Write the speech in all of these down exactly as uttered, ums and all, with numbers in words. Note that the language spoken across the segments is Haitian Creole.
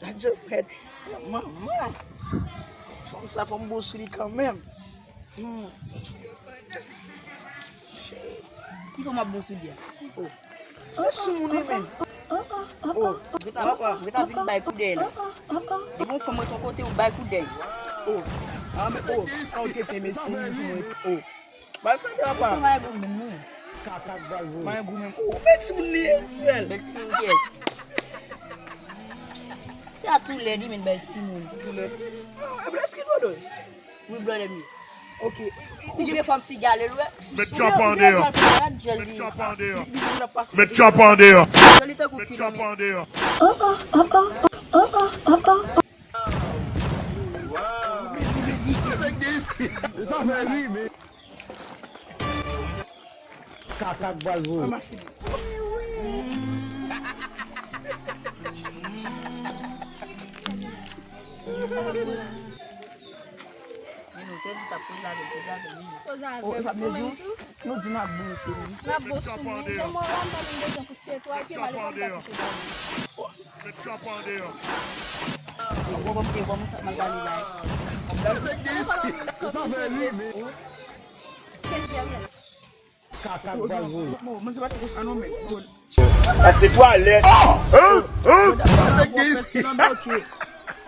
Adye mèd. Manman. Fanm sa fò m bon sou li kanmenm. Hmm. Ki fò m ap bon sou li a? Oh. Se sou moun wi menm. Oh. Ou ta, ou ta vin bay koudèy la. Depi yon fanm ret yon kote, ou bay koudèy. Oh. Ah, men, oh. Ah, ou tete, mesye, li di mwen, oh. Ba tande apa. Ou se mayagou menm, non? Mayagou menm. Ou bèl timoun li ye, Tiwèl. Bèl timoun, yes. Se a tou lèd, li menm bèl timoun. Tou lèd. Ah, e blès ki dwòl, wi. Wi, blòdè m ye. Ok. Ou vle fè m figi ale lwen. Met chòp an deyò. Met chòp an deyò. Met chòp an deyò. Met chòp an deyò. Sa fè ri, men. Kaka k pral voye. Men nou te di t ap poze avè l, poze avè l, vini. Poze avè l. Ou menm tou? Nou di n ap bon sou li. N ap bon sou li. Kòman w la, m pa menm bezwen pou se etwal, pye m ale, fò m ta kouche. Met chòp an deyò. Bon, bon, bon, bon, sa mal pale la. Kenzyèm lèt. Kaka k pral voye. Bon, mwen se pa te konsa non, men. Bon. Sa se twalèt.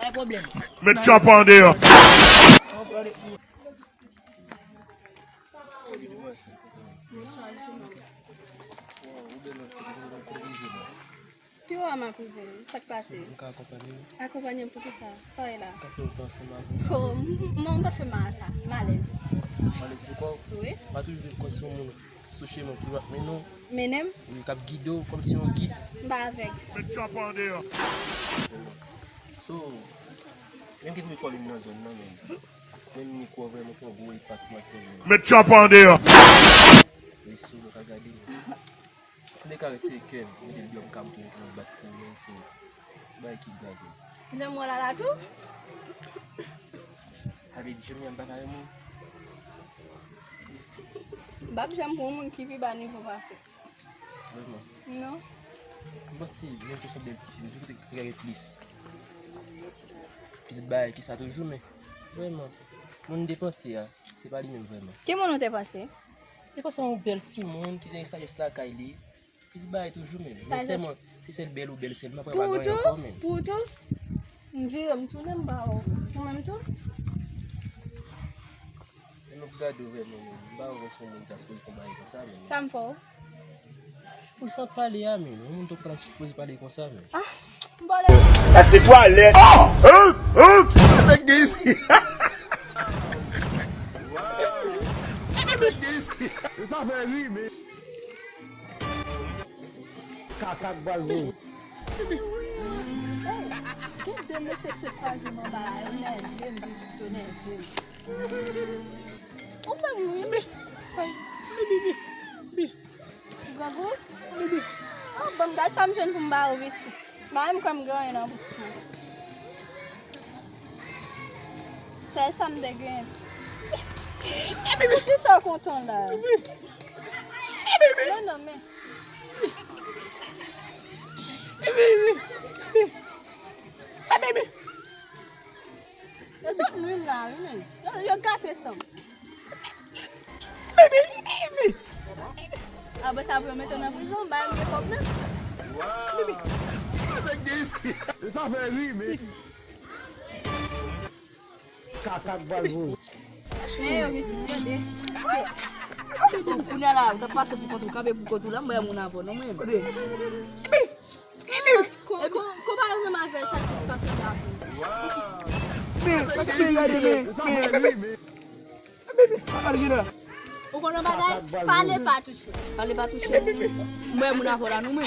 Pa gen pwoblèm. Met chòp an deyò. Pi w a m ap rive. Sa k pase? M ka akonpanye w? Akonpanye m pou ki sa? Sa w ye la? M ka fè yon plan ansanm avè w. Oh, m, m, non, m pa fè mal a sa. M alèz. M alèz pou kò w? Wi. M pa toujou viv kòm si yon moun sou chemen pou l ap mennen w. Mennen m? Wi, k ap gide w kòm si yon gid. M pa avèg. Met chòp an deyò. So, menm ki premye fwa vin nan zòn nan, men menm mikwo vrèman fè yon gwo enpak nan kè m. Met chòp an deyò. Wi, so, nou ka gade. Si m te ka retire kè m, mete l deyò, m ka montre nou kòman m bat kè m, men se yon bagay ki grav wi. Jan m wè w la la tou? Sa vle di, Jemima, m pa ka renmen w? M p ap janm pran yon moun ki pi ba nivo pase w. Vrèman? Non. M panse menm ke se yon bèl tifi, men si w te, te gen plis, plis bagay ke sa toujou, men vrèman, moun m te panse a, se pa li menm vrèman. Ki moun ou te panse? Li panse yon bèl timoun ki gen sajès lakay li. Plis bagay toujou menm. Men sèlman, se sèl bèl ou bèl sèlman, pa gen ankò menm. Pou ou tou? M vire, m tounen, m pa wè w. Ou menm tou? Men nou gade w vrèman menm. M pa wè w se yon moun ta sipoze fè yon bagay konsa menm. Sa m fè w? Pou jan w pale a menm. Yon moun tou pa ta sipoze pale konsa menm. Ah! Sa se twalèt. Sa fè ri, men. Kaka k pral voye. Gen de mesye k sot kwaze m anba la, yo nève m, yo di to nève m. Ou fè m ri. Grangou? Oh, ban m gad sa m jwenn pou m ba ou pitit. Ba m kwè m gen anyen nan bouch mwen. Sèl sa m te gen. Poukisa w kontan la? Non, non, men. Yo sot nwi m la, wi, men. Yo, yo gate san m. Apre sa, pou yo mete w nan prizon, bay m gen kòb nan. Sa fè ri, men. Kaka k pral voye. Chyen yo pitit yo de. Kounye a la, ou t ap pase pou kont ou, kanpe pou kont ou la, m wè moun avè w, non, men. Ko-, ko-, konpare menm avè sa ki se pase la. Men, men, gade, men, men. Al gen la. Ou konn yon bagay? Pale pa touche. Pale pa touche. M wè moun avè w la, nou menm.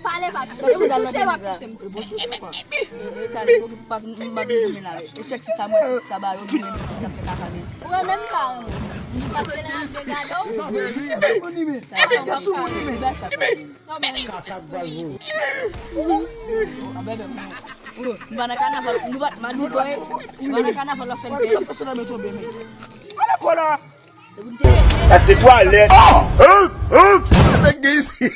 Pale pa touche. Ou touche, w ap touche m tou. E tande, pou ki pa m pa vin goumen la. E sèks sa, mwen sèks sa ba yo, goumen, sèks sa fè kaka, men. Ou wè menm pa renmen. Paske lè m ap gade w. Epi se sou moun li menm. Kaka k pral voye. M pa nan kanaval, nou pa, m a di bòy, m pa nan kanaval, w ap fè n pè. Sa se twalèt. Nèg gen isi.